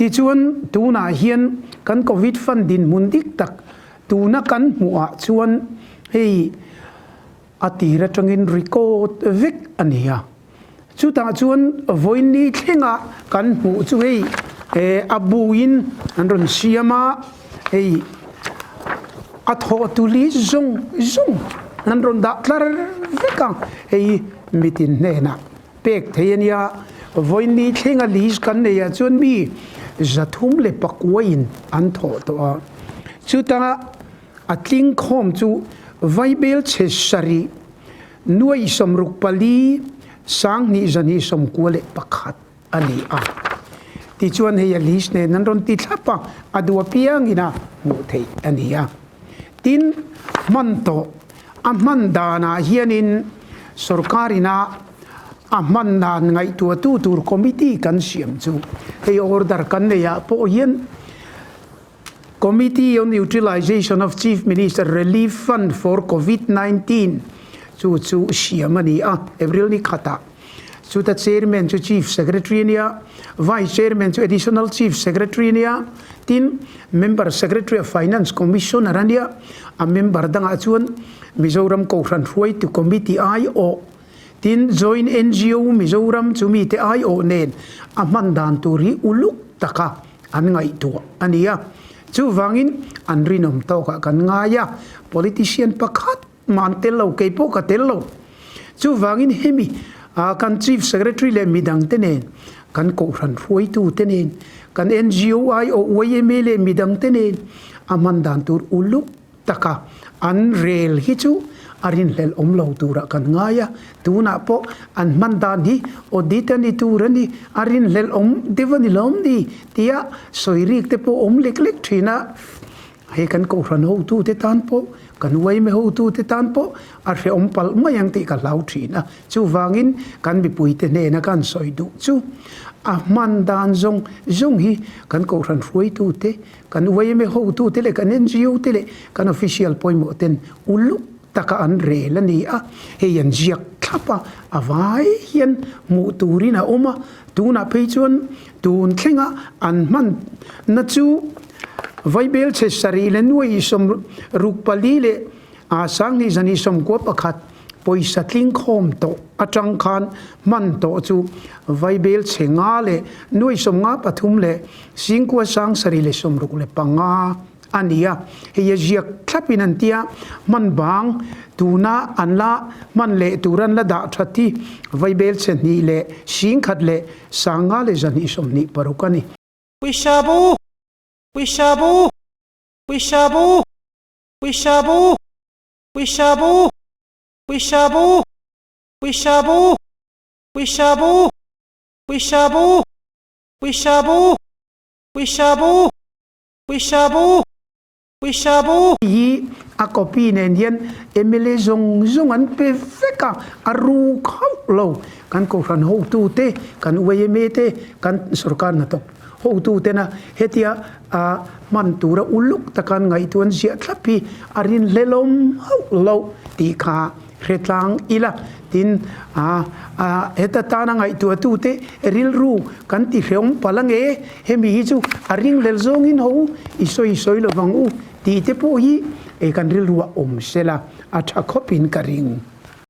Tichuan tunah hian kan Covid fund dinhmun dik tak tuna kan hmuhah chuan hei a tir atangin record vek a ni a. Chutah chuan vawiin thlenga kan hmuh chu hei a buin an rawn siam a, hei a thawh tu list zawng zawng an rawn dah tlar vek a, hei mitin hnenah pek thei a nia. Vawiin thlenga list kan neih ah chuan mi 309 in an thawh tawh a, chutah a tling khawm chu vaibel chhe sarih Nuaih 64 sang hnih 291 a ni a. Tichuan hei a list nen an rawn ti thlap a, a duh apiangin a hmuh theih a ni a. Tin, hman tawh a hman danah hianin sorkarin a a hman dan ngaihtuahtu tur committee kan siam chu hei order kan neihah pawh hian Committee on Utilization of Chief Minister Relief Fund for Covid-19 chu chu siam a ni a, April ni khatah. Chuta Chairman chu Chief Secretary a ni a, Vice Chairman chu Additional Chief Secretary a ni a, tin Member Secretary of Finance Commissioner a ni a, a member dangah chuan Mizoram Kohhran Hruaitu Committee aiawh, tin Joint NGO Mizoram chumite aiawh nen a hman dan tur hi uluk taka an ngaihtuah a ni a. Chuvangin an rinawm tawkah kan ngai a, politician pakhat mah an tel lo, kei pawh ka tel lo. Chuvangin hemi kan Chief Secretary leh midangte nen, kan kohhran hruaitute nen, kan NGO, IO, yma leh midangte nen a hman dan tur uluk taka an rel hi chu a rinhlelh awm lo turah kan ngai a, tunah pawh an hman dan hi audit a ni tur a ni, a rinhlelh awm deuh a ni lawm ni tia sawi rik te pawh awm lek lek thin a, hei kan kohhran hotute tan pawh, kan yma hotute tan pawh a hrehawm palh mai ang tih ka hlau thin a, chuvangin kan mipuite hnena kan sawi duh chu a hman dan zawng zawng hi kan kohhran hruaitute Kan yma hotute leh kan NGO te leh kan official pawimawh ten uluk taka an rel a ni a, hei an ziak thlap a, a vai hian hmuh turin a awm a, tunah phei chuan tun thlenga an hman na chu Vaibel chhe sarih leh nuai 64 leh 2291 pawisa tling khawm tawh atang khan hman tawh chu vaibel chhe nga leh nuai 53 leh singkua sang sarih leh 65 a ni a. Hei a ziak thlapin an tia hman bang tuna an la hman leh tur an la dah that hi vaibel chhe hnih leh singkhat leh sanga leh 226 a ni. Puisa bu! Puisa bu! Puisa bu! Puisa bu! Puisa bu! Puisa bu! Puisa bu! Puisa bu! Puisa bu! Puisa bu! Puisa bu! Puisa bu! Puisa bu! Hi a copy nen hian mla zawng zawng an pe vek a, a ruk hauh lo. Kan kohhran hotute, kan yma te, kan sorkar hnathawk hotutena hetia a hman tura uluk taka an ngaihtuah an ziah thlap hi a rinhlelawm hauh loh tih kha hre tlang ila. Tin, a heta tana ngaihtuahtute rilru kan ti hreawm palh ange, hemi hi chu a ringhlel zawngin ho i sawi sawi lovang u tih te pawh hi kan rilruah awm sela a tha khawpin ka ring.